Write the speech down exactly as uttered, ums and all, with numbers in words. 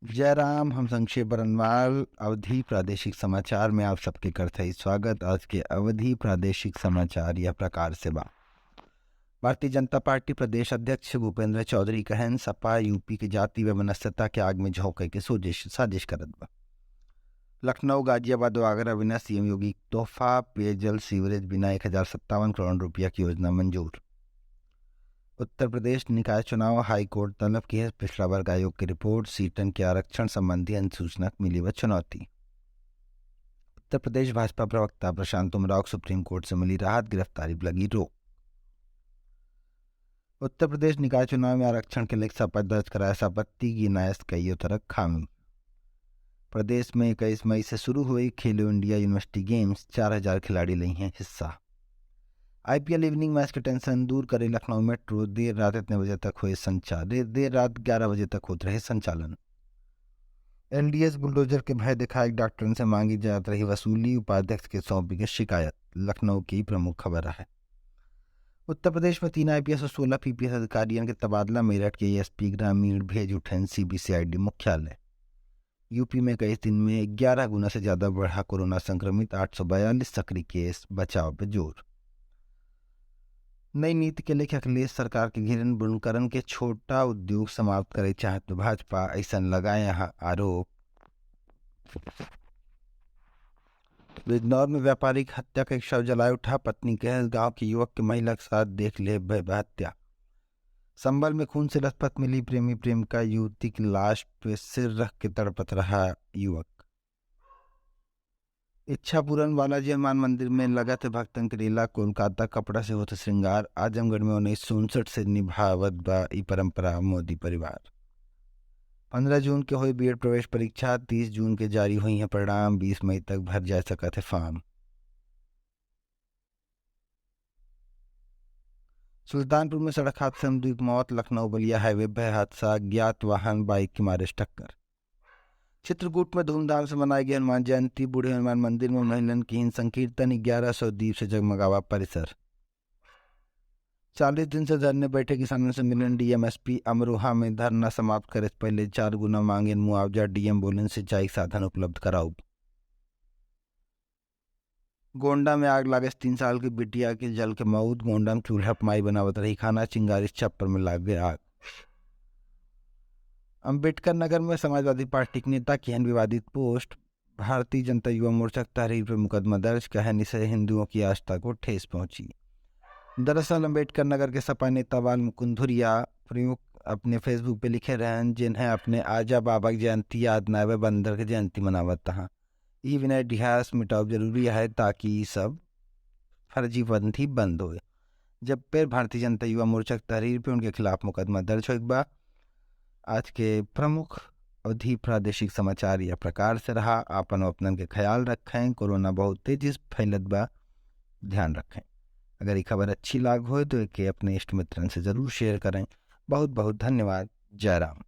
जय राम, हम संक्षेप बरनवाल। अवधी प्रादेशिक समाचार में आप सबके करत हई स्वागत। आज के अवधी प्रादेशिक समाचार यह प्रकार से बा। भारतीय जनता पार्टी प्रदेश अध्यक्ष भूपेंद्र चौधरी कहन, सपा यूपी के जाति व मनस्यता के आग में झोंके के सोजिश, साजिश करत बा। लखनऊ, गाजियाबाद व आगरा बिना सीएम योगी तोहफा, पेयजल सीवरेज बिना एक हजार सत्तावन करोड़ रुपया की योजना मंजूर। उत्तर प्रदेश निकाय चुनाव, हाई कोर्ट तलब की है पिछड़ा वर्ग आयोग की रिपोर्ट, सीटन के आरक्षण संबंधी अधिसूचना मिली बा चुनौती। उत्तर प्रदेश भाजपा प्रवक्ता प्रशांत उमराव को सुप्रीम कोर्ट से मिली राहत, गिरफ्तारी पर लगी रोक। उत्तर प्रदेश निकाय चुनाव में आरक्षण के लेके सपा दर्ज कराए आपत्ति, गिनायस कइयो तरह खामी। प्रदेश में इक्कीस मई से शुरू हुई खेलो इंडिया यूनिवर्सिटी गेम्स, चार हजार खिलाड़ी लई हैं हिस्सा। आईपीएल इवनिंग मैच के टेंशन दूर करे लखनऊ मेट्रो, देर रात इतने बजे तक हुए संचालित, देर रात ग्यारह बजे तक होत रहे संचालन। एलडीएस बुलडोजर के भय दिखाए डॉक्टरन से मांगी जात रही वसूली, उपाध्यक्ष के सौंपी के शिकायत, लखनऊ की प्रमुख खबर है। उत्तर प्रदेश में तीन आईपीएस और सोलह पीपीएस अधिकारियन के तबादला, मेरठ के एएसपी ग्रामीण भेज उठेन सीबीसीआईडी मुख्यालय। यूपी में इक्कीस दिन में ग्यारह गुना से ज्यादा बढ़ा कोरोना संक्रमित, आठ सौ बयालीस सक्रिय केस, बचाव पे जोर। नई नीति के लेके अखिलेश सरकार के घेरन बुनकरन के, छोटा उद्योग समाप्त करे चाहत भाजपा, ऐसन लगाए यहाँ आरोप। बिजनौर में व्यापारी के हत्या के शव जलाए उठा, पत्नी कहे गांव के युवक के महिला के साथ देख ले भय हत्या। संभल में खून से लथपथ मिली प्रेमी प्रेमिका, युवती की लाश पे सिर रख के तड़पत रहा युवक। इच्छा पूरन बालाजी हनुमान मंदिर में लगत है भक्तन के रेला, कोलकाता कपड़ा से होत श्रृंगार, आजमगढ़ में उन्नीस सौ उनसठ से निभावत बा ई परंपरा मोदी परिवार। पन्द्रह जून के होई बीएड प्रवेश परीक्षा, तीस जून के जारी हुई है परिणाम, बीस मई तक भर जा सकत है फॉर्म। सुल्तानपुर में सड़क हादसा में दुई की मौत, लखनऊ बलिया हाईवे पे हादसा, अज्ञात वाहन बाइक के मारे टक्कर। चित्रकूट में धूमधाम से मनाई गई हनुमान जयंती, बूढ़े हनुमान मंदिर में महिलन किहिन संकीर्तन, ग्यारह सौ दीप से जगमगावा परिसर। चालीस दिन से धरने बैठे किसानन से मिलन डीएम एसपी, अमरोहा में धरना समाप्त करे से पहिले चार गुना मांगेन मुआवजा, डीएम बोलेन सिंचाई के साधन उपलब्ध कराउब। गोंडा में आग लागे से तीन साल के बिटिया के जल के मौत, गोंडा में चूल्हा पे माई बनावत रही खाना, चिंगारी से छप्पर में लाग गए आग। अम्बेडकर नगर में समाजवादी पार्टी के नेता किहन विवादित पोस्ट, भारतीय जनता युवा मोर्चा के तहरीर पे मुकदमा दर्ज, कहन इसे हिंदुओं की आस्था को ठेस पहुंची। दरअसल अम्बेडकर नगर के सपा नेता बाल मुकुंद धुरिया प्रमुख अपने Facebook पे लिखे रहन, जिन्हें अपने आजा बाबा की जयंती याद ना आवे, बंदर के जयंती मनावत तहाँ। ई विनय इतिहास मिटाव जरूरी है, ताकि ई सब फर्जीपंथी बंद होए। जब फिर भारतीय जनता युवा मोर्चा के तहरीर पे उनके खिलाफ मुकदमा दर्ज होइक बा। आज के प्रमुख अवधी प्रादेशिक समाचार यह प्रकार से रहा। आपन अपनन के ख्याल रखें। कोरोना बहुत तेजी से फैलत बा, ध्यान रखें। अगर ये खबर अच्छी लाग होए तो एके अपने इष्ट मित्रन से जरूर शेयर करें। बहुत बहुत धन्यवाद। जय राम।